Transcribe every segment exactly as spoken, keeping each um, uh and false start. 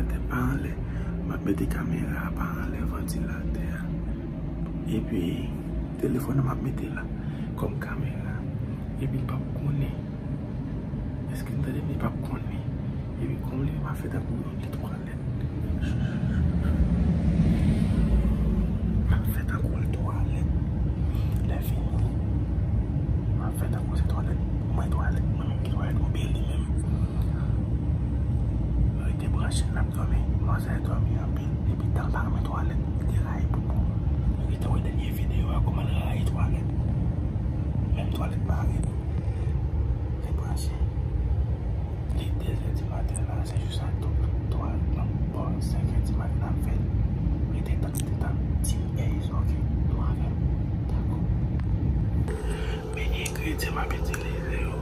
Vantilatè pa anlè. M ap mete kamera a pa anlè vantilatè a. Epi, telefòn nan m ap mete la kòm kamera. Epi, l p ap konnen. Èske n tande? Li p ap konnen. Epi, kòm li, m ap fè tankou li twalèt. M ap fè tankou l twalèt. Lè fini, m ap fè tankou se twalèt. Mwen twalèt, mwen menm ki twalèt, oubyen li menm. Rete branche, n ap dòmi. Manzè dòmi anpil. Epi tan pa renmen twalèt, li te rayi popo. Rete wè dènye videyo a, kòman l rayi twalèt. Menm twalèt pa renmen. Rete branche. Li de zè di maten la, se jis a tou twa, non, bò senk è di maten n ap fè l. Rete tann, rete tann. Team Ace, ok. Nou avè l. Dakò. Men engredyan m ap itilize yo.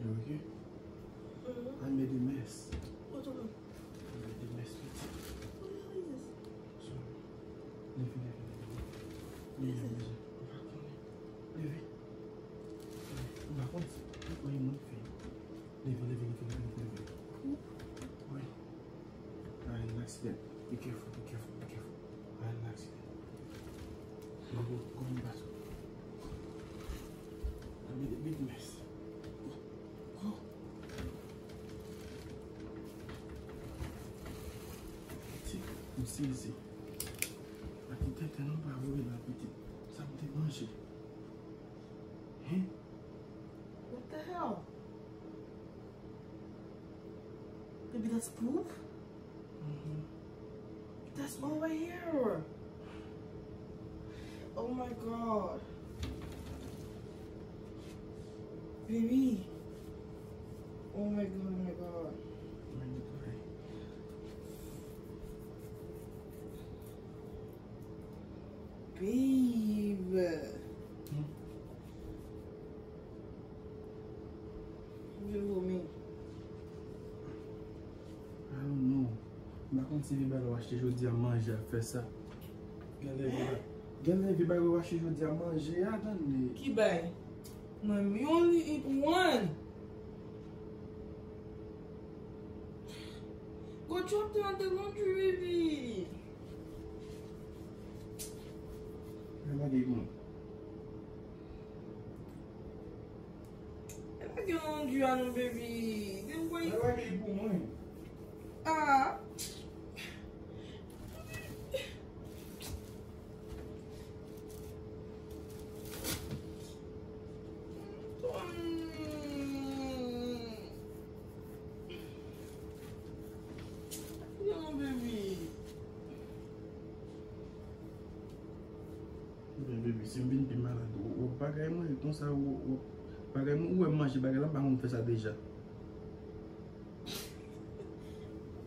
Ok? Al mete mès. Al mete mès, pitit. Sorry. Leve, leve, leve. Leve, leve. M pa konnen. Leve. M pa konn si ou konn moun fè. Leve, leve, leve, leve, leve. Wi. Ay, an aksidan. Be careful, be careful, be careful. Ay, an aksidan. Go, go, go, go, go. Abi de big mess. Go. Ti, m sezi. Pati tenten non pa voye la, pitit. Sa m te manje. Hen? What the hell? Baby, that's poop? Mm-hmm. That's over here. Oh my God. Baby. Oh my God, oh my God. Babe. Hmm? Mwen vomi. I don't know. M pa konn si vye bagay w achte jodi a manje ap fè sa. Genlè vye ba-, genlè vye bagay w achte jodi a manje a, tande. Ki bay? Mwen, you only eat one. Go drop down the laundry, baby. Mwen pa gen moun. E pa gen laundry a non, baby. Gen woy. Mwen pa gen pou mwen. Ah. Non, baby. Men, baby, si m vin pi malad, w, w, bagay mwen konsa, w, w, bagay mwen, ou wè m manje bagay la, m pa konn fè sa deja.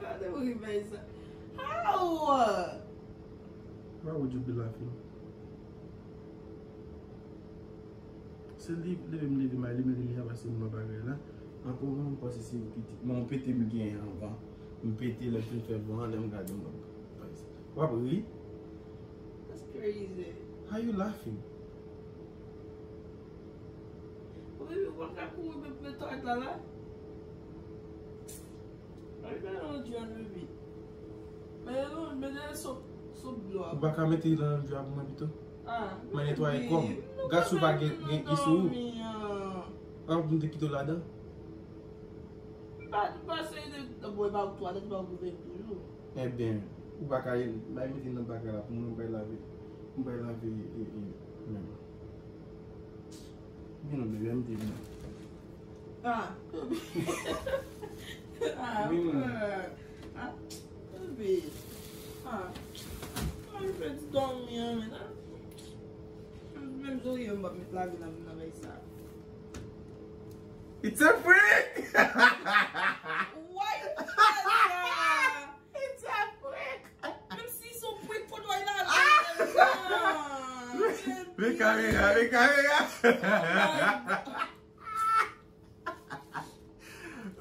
Gade w ri bay sa. How? Why would you be laughing? Se li leve m leve m ale men li a pase m nan bagay la. Ankò mwen, m panse se yon pete, men yon pete m gen anvan. M pete lè m fin fè van an, lè m gade m. W ap ri? That's crazy. How you laughing? Bon, baby, ou pa ka kouri, baby, met tòt la la. Ay, men yon djòn, baby. Men yon, men yon sop, sop dlo a. Ou pa ka mete nan dlo a pou mwen pito? Ah, mwen netwaye kò m. Gad si w pa gen, gen ki sou ou. An, pou m te kite w ladan. M pa, m pa seri de, bon, e pa ou twa, tèt pa ou gouve toujou. Ebyen, ou pa ka bay mete nan bagay la pou mwen, m bay lave. M bay lave, e, e, menm. Vin non, bebe, m te vin. Ah, bebe. Ah, bebe. Ah, bebe. Ah. Mwen fè ti dòmi an, men, ah. Menm zorye m p ap met lave nan, nan bagay sa. It's a prank! Why you do that? It's a prank! Menm si se yon prank, fò w lave. Ah! Men kamera, men kamera! Oh my God.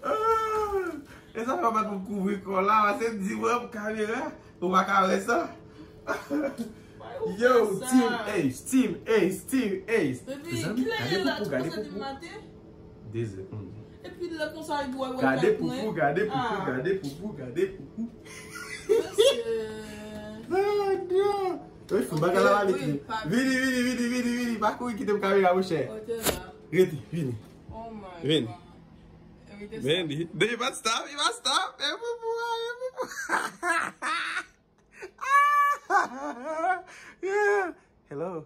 Ah! E sa fè w pa t pou kouvri kò la, paske m di mwen kamera, ou pa ka wè sa. Yo, Team Ace, Team Ace, Team Ace. Zanmi, gade poupou, gade poupou. Dezè, mm. Epi lè konsa, li wè, wè. Gade poupou, gade poupou, gade poupou, gade poupou. Mesye. Wi, fou bagay la va vit. Vini, vini, vini, vini, vini. Pa kouri kite m kamera, monchè. Rete, vini. Oh my God. Vini. Vini. Depi pa stop, li pa stop. E poupou, e poupou. Yeah. Hello.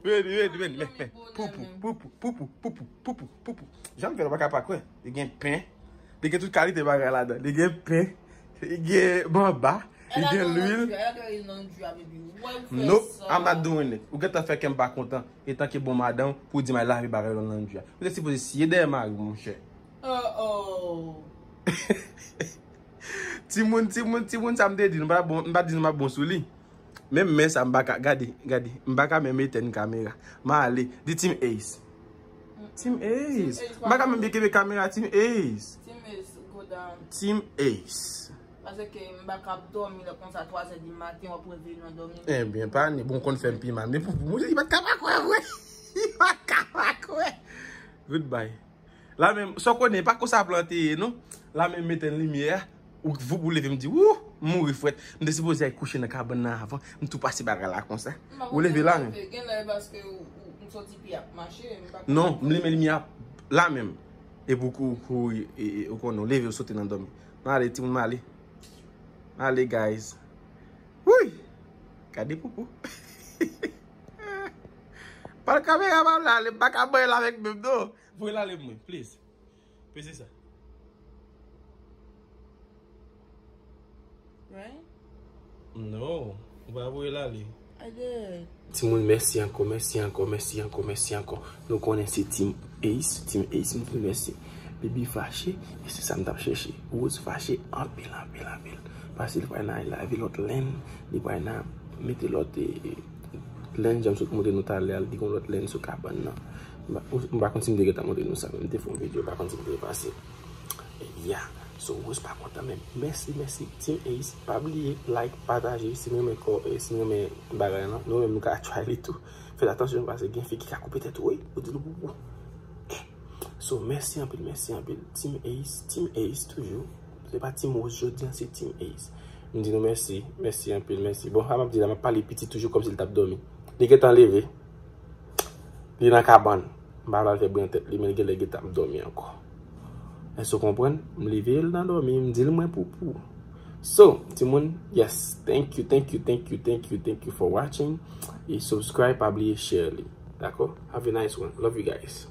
Vini, vini, vini, vini. Poupou, poupou, poupou, poupou, poupou, poupou. Jan m fè l, ou pa ka pa kwè. Li gen pen. Li gen tout kalite bagay ladan. Li gen pen. Li gen manba. Li gen lwil. Nope, I'm not doing it. Ou gentan fè kè m pa kontan. Etanke bon madanm, pou di m al lave bagay nan landri a. Ou te sipoze siye dèyè mari w, monchè. Oh, oh. Timoun, timoun, timoun, sa m te di, nou pa bon, m pa di nou m ap bon sou li. Menm men sa m pa ka, gade, gade, m pa ka menm etèn kamera. M ale, di Team Ace. Mm, Team Ace. Team Ace, m pa ka menm byen kenbe kamera, Team Ace. Team Ace, go down. Team Ace. Paske m pa ka ap dòmi lè konsa, twa zè di maten, w ap reveye nan dòmi. Ebyen, pa ni, bon, konn fè m pi mal. Men pou, pou mwen, li pa t ka pa kwè, vre. Li pa t ka pa kwè. Goodbye. La menm, sa w konnen, pa konsa plan te ye, non. La menm m etenn limyè a. Ou, voup ou leve, m di, wou, m mouri frèt. M te sipoze al kouche nan kabann nan avan. M tou pase bagay la konsa. Ou leve la menm. Gen lè paske ou, ou, m soti pye ap mache, m pa konn. Non, m limen limyè a la menm. Epi ou kou, kou, e, e, ou konnen, ou leve, ou sote nan dòmi. M ale, timoun, m ale. M ale, guys. Wouy! Gade poupou. Pran kamera pa m la, li pa ka bay la avèk menm, non. Voye l ale pou mwen, please. Peze sa. Right? No, ou pa voye l ale. I did. Timoun, mèsi ankò, mèsi ankò, mèsi ankò, mèsi ankò. Nou konnen se Team Ace, Team Ace, m di mèsi. Baby fache, e se sa m t ap chèche. Rose fache anpil, anpil, anpil. Paske li pral nan lave lòt lenn, li pral nan mete lòt, e, e, lenn jan m sot montre nou talè a, li gon lòt lenn sou kabann nan. M pa, m pa konn si m te gentan montre nou sa, men m te fè yon videyo, m pa konn si m te pase. Ya. So, Rose pa kontan, men mèsi, mèsi, Team Ace. Pa bliye, like, pataje, si nou renmen kò, e, si nou renmen bagay lan, nou menm nou ka try li tou. Fè atansyon, paske gen fi ki ka koupe tèt ou, wi, ou di l poupou. So, mèsi anpil, mèsi anpil. Team Ace, Team Ace toujou. Se pa Team Rose jodi a, se Team Ace. M di nou mèsi, mèsi anpil, mèsi. Bon, sa m ap di la, m ap pale piti toujou kòmsi l t ap dòmi. Li gentan leve. Li nan kabann. M pa pral fè bri nan tèt li, men li genlè gentan ap dòmi ankò. Èske w konprann? M leve l nan dòmi, m di l mwen poupou. So, timoun, yes, thank you, thank you, thank you, thank you, thank you for watching. E subscribe, pa bliye share li. Dakò? Have a nice one. Love you guys.